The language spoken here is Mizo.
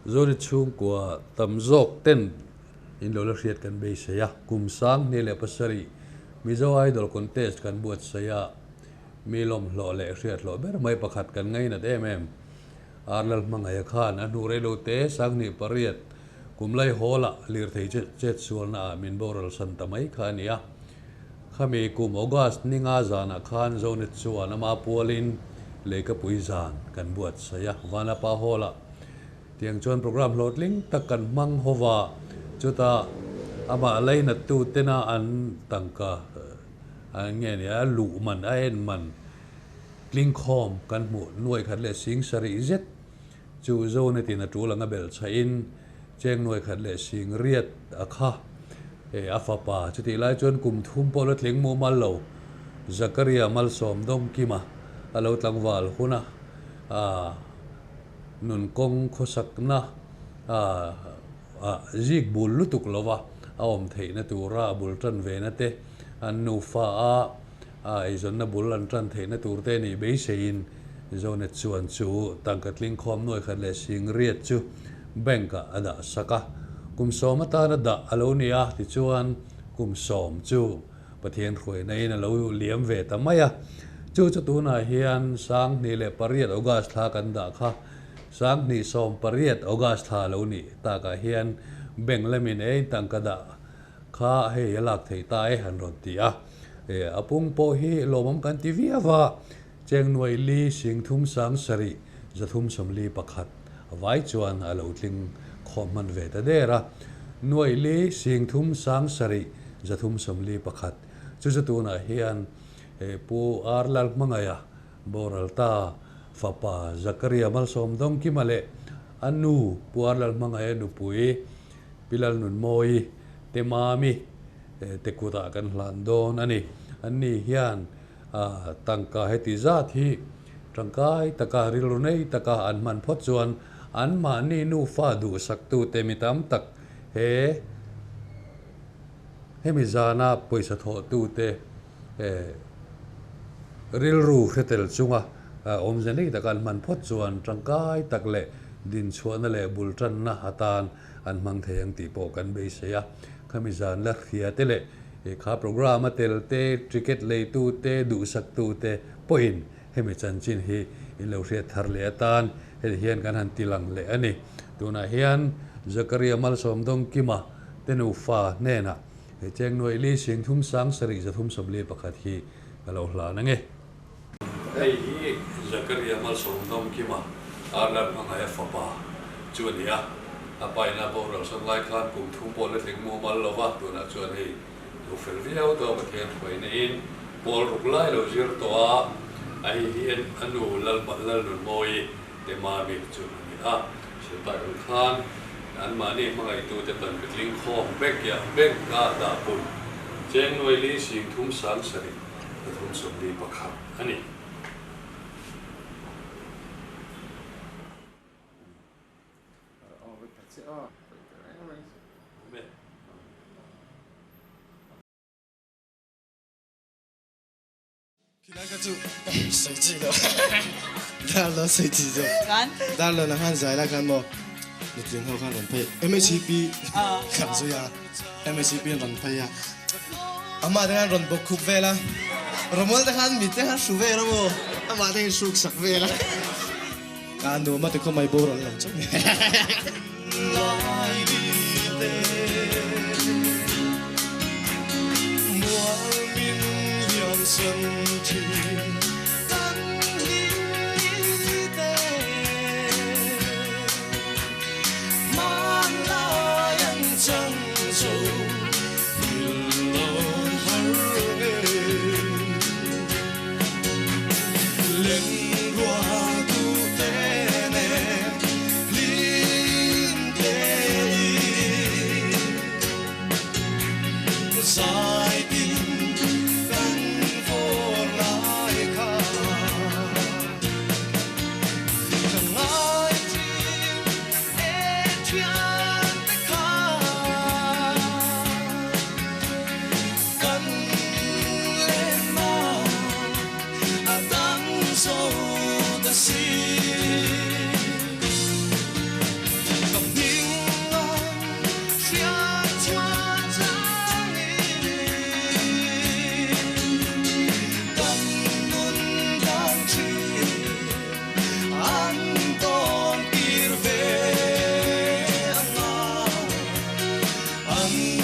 Zoni chhungkua tam zawk ten in lo la hriat kan beisei a, kum 2007 Mizo Idol Contest kan buatsaih a, mi lawmhlawh leh hriathlawh ber mai pakhat kan ngainat em em. Ar Lalhmangaih khan a hnu reilo te 2008 kum lai hawlah lirthei chet sualna ah min boral san ta mai kha a ni a. Khami kum August ninga zanah khan Zonet chuan ama pualin Leikapui zan kan buatsaih a, Vanapa Hall-ah tiang chuan programme hlawhtling tak kan hmang ho va, chutah amah lainattu tena an tangka an nge nia luh man a en man tlingkhawm kan hmuh nuai khat leh sing sarih zet chu Zonetin a tul anga belh chhahin Cheng nuai khat leh sing riat a kha e a fapa chutih lai chuan kum thum pawh la tling mumal lo Zakaria malsawm dawng kima a lo tlangval hun a, a nun kawng khawsakna a a zik bul lutuk lova a awm theihna tura a bul tan ve na te an nufa a a eizawnna bul an tan theihna tur te nih beiseiin Zonet chuan chu tangka tlingkhawm nuai khat leh sing riat chu bank ah a dah sak a, kum sawm atana dah a lo ni a, tichuan kum sawm chu Pathian hruaina in a lo liam ve ta mai a. Chu chu tunah hian 2008 August thla kan dah kha, 2018 August thla a lo nih takah hian bank lamin ei tangka dah kha hei a lak theih ta e an rawn ti a. A pung pawh hi lawmawm kan ti viau a. Cheng nuai li sing thum sang sarih zathum sawmli pakhat vai chuan a lo tling khawm hman ve ta der a. Nuai li sing thum sang sarih zathum sawmli pakhat chu chu tunah hian Pu Ar Lalhmangaia boral ta fapa Zakaria Malsawm Dawngkima leh a nu Pu Ar Lalhmangaia nupui Pi Lalnunmawii te Mami te kutah kan hlan dawn a ni. Anni hian A tangka heti zat hi tangkai taka rilru nei taka an hman phawt chuan anmahni nufa duhsaktute mi tam tak he hemi zana pawisa thawhtute rilru hretel chunga awmze nei taka an hman phawt chuan tangkai tak leh dinchhuahna leh bul tanna atan an hmang thei ang tih pawh kan beisei a. Khami zan la hria te leh Kha programme a tel te, ticket leitu te, duhsaktu te pawhin hemi chanchin hi in lo hriat thar leh atan heti hian kan han ti lang leh a ni. Tunah hian Zakaria Malsawm Dawngkima te nufa hnenah he cheng nuaih li sing thum sang sarih zathum sawmli pakhat hi ka lo hlan ange. Hei hi Zakaria Malsawm Dawngkima Arlan hmangaih a fapa chu a ni a, a paina boral sawn lai khan kum thum pawh la tling mumal lo va, tunah chuan hei lo fel viau tawh Pathian hruaina in pawl ruk lai lo zir tawh a, a hei hi a nu Lalnunmawii te mami chu a ni a, Siltai ang khan anmahni hmangaihtute tan ka tling khawm bank ah bank a dah pun cheng nuai li sing thum sang sarih. Pathum sawmli pakhat a ni. Khilai kha chu sawi chi lo dar lo sawi chi zo dar lo na khan zai la khan maw nutling ho khan rawn phei MHP khan zui a MHP an rawn phei a Amah te khan rawn bawk khup vel a, Romol te khan mit te khan hru vel a maw, amah te khan hruk sak vel a. A nuam a ti khaw mai boral lo chauh ni. a.